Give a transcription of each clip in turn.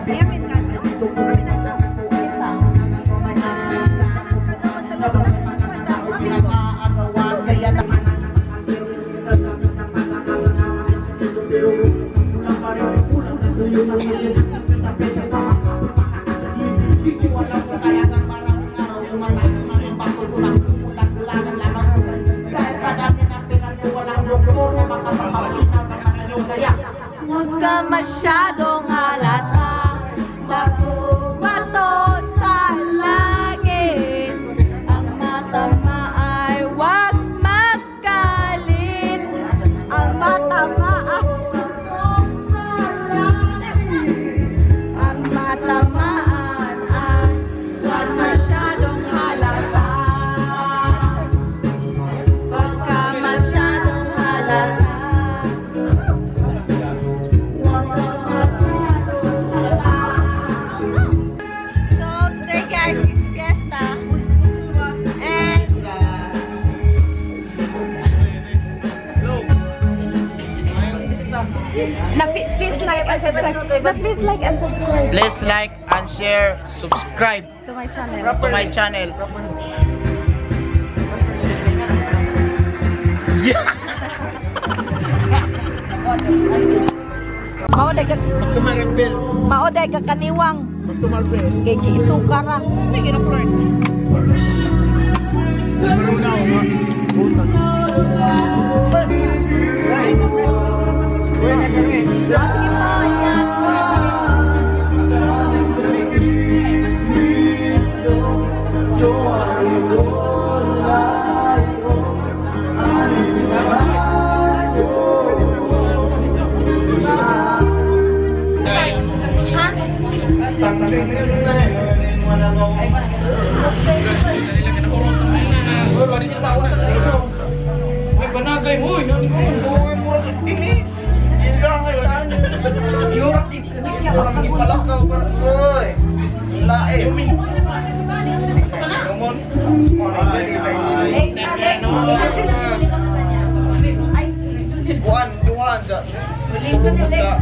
Ayamin ka to? Amin na to. Kanang kagawad sa lusod at kanang kwenta. Amin ko. Kaya naman sa Di ko alam kung talagang maraming araw lumabas mga bakol ko lang kulang-kulangan lamang dahil sa dami ng pera niya, walang doktor na makapagpalinaw ng mga inyo kaya Huwag ka masyadong halata. Nakuha sa langit. Ang matama ay wag magalit. Ang matama ay sa langit. Ang matamaan ay wag masyadong halata. Huwag ka masyadong halata. Huwag ka masyadong halata. So today, guys, is fiesta. And na please like and subscribe. But please like and subscribe Please like and share, subscribe to my channel. To my channel. Yeah. Mao day ka Mao day ka kaniwang. Kay giisuka ra. May gino-flirt. Sige po, ingat. Ha? May banagay mo, Uy, murag ini. Jinga kay tan. Murag ipalakaw para oy. Lae. Come on. Eh, ay, Buwan, duhan sa. Tulog.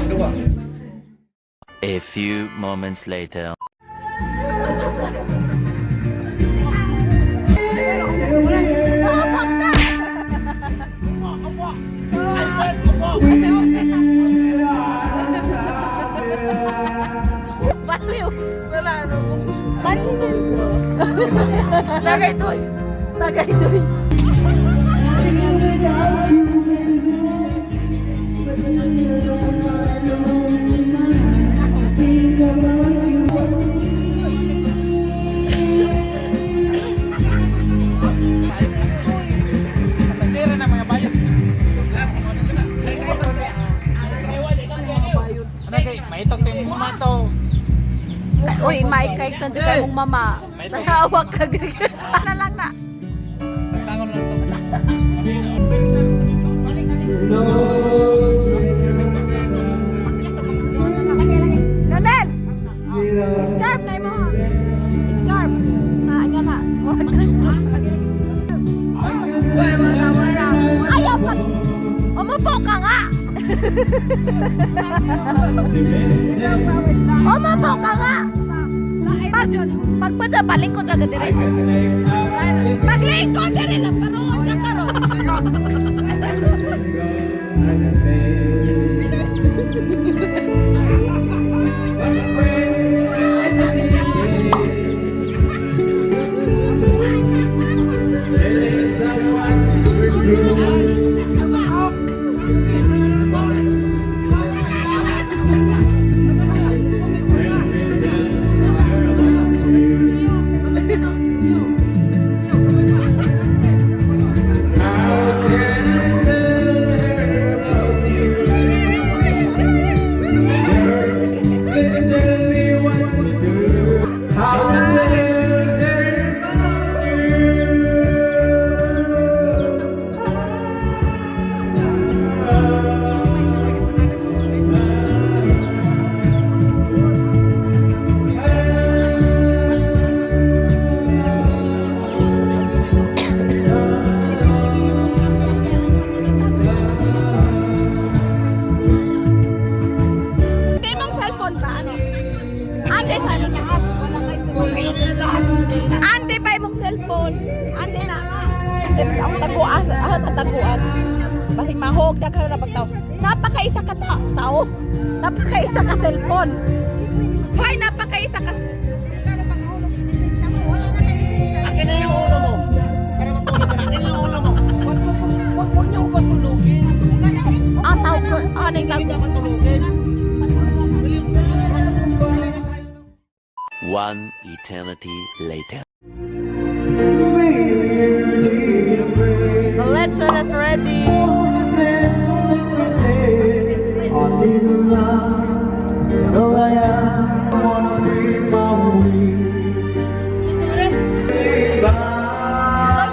Duha. A few moments later. Nahapak na! Baliw! Wala, baliw! Tagay toy! Tagay toy! Sandera na mga bayot. Ano kay maitong tayo mo to. Uy, maikay ka dyan kay mong mama. Tanawag ka. Na lang na. Tangon lang to. Lionel! Scarf na imo ha. Scarf. Na nga na. Murag na. Ayaw pag umupo ka nga. Umupo ka nga. Pag pagpadya palingkod ra ka dire. Paglingkod dire na paroon ka karon. Ang taguan, sa taguan. Basig mahog daghan na pagtaw. Napakaisa ka tao. Napakaisa ka cellphone. Hoy, napakaisa ka. Akin na yung ulo mo. Para matulog ka na. Akin na yung ulo mo. Wag niyo ko patulugin. Ah, tao ko. Ah, nang Hindi ka matulugin. One eternity later. The lechon is ready. So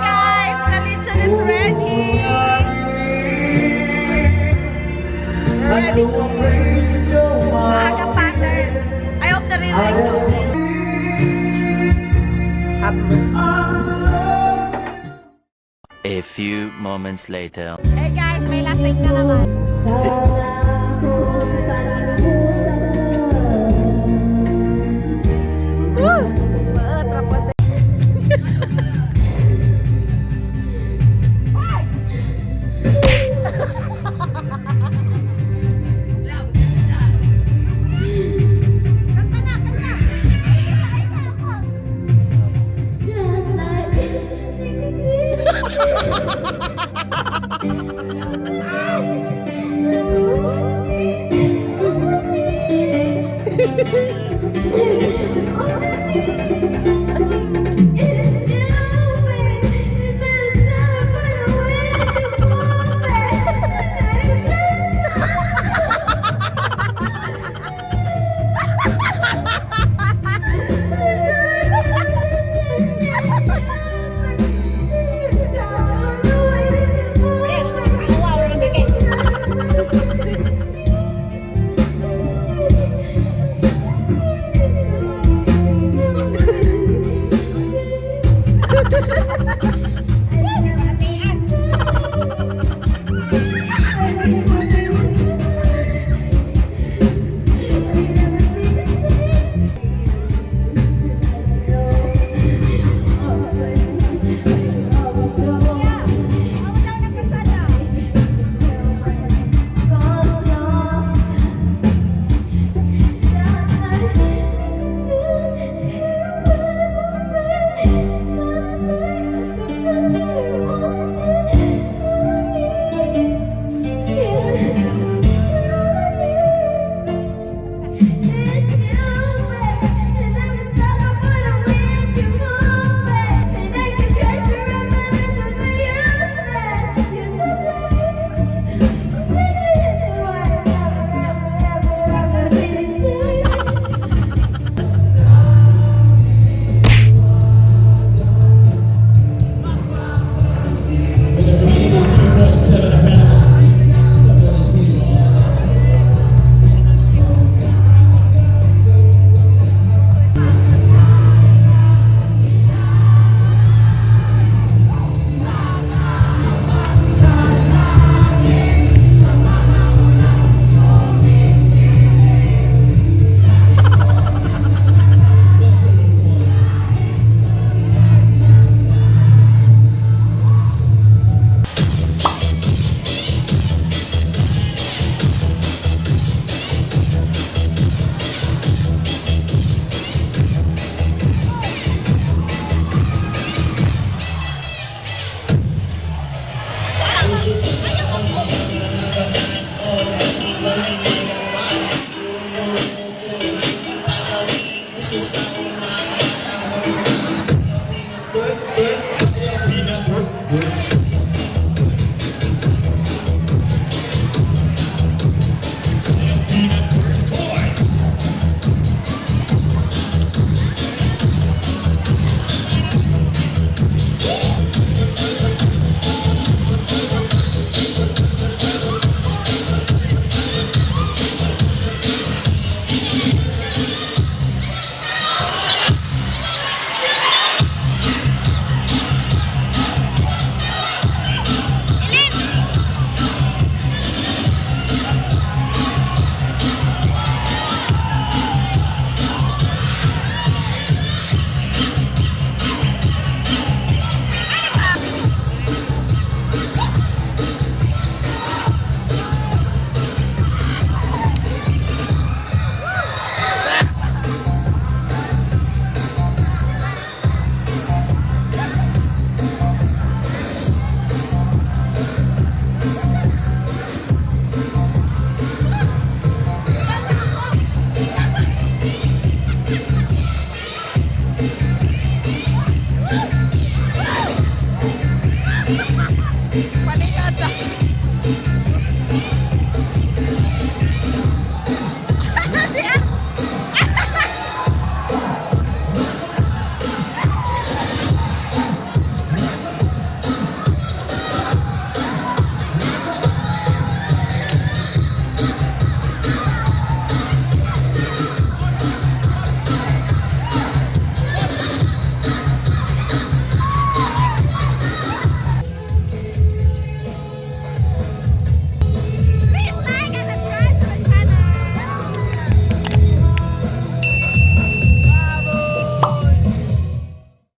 guys, the lechon is ready. We're ready to eat. Maaga pa na. I hope naririnig ko. Happy. A few moments later. Hey guys, may lasing na naman. Woo! Maat, rapot. Just like Sa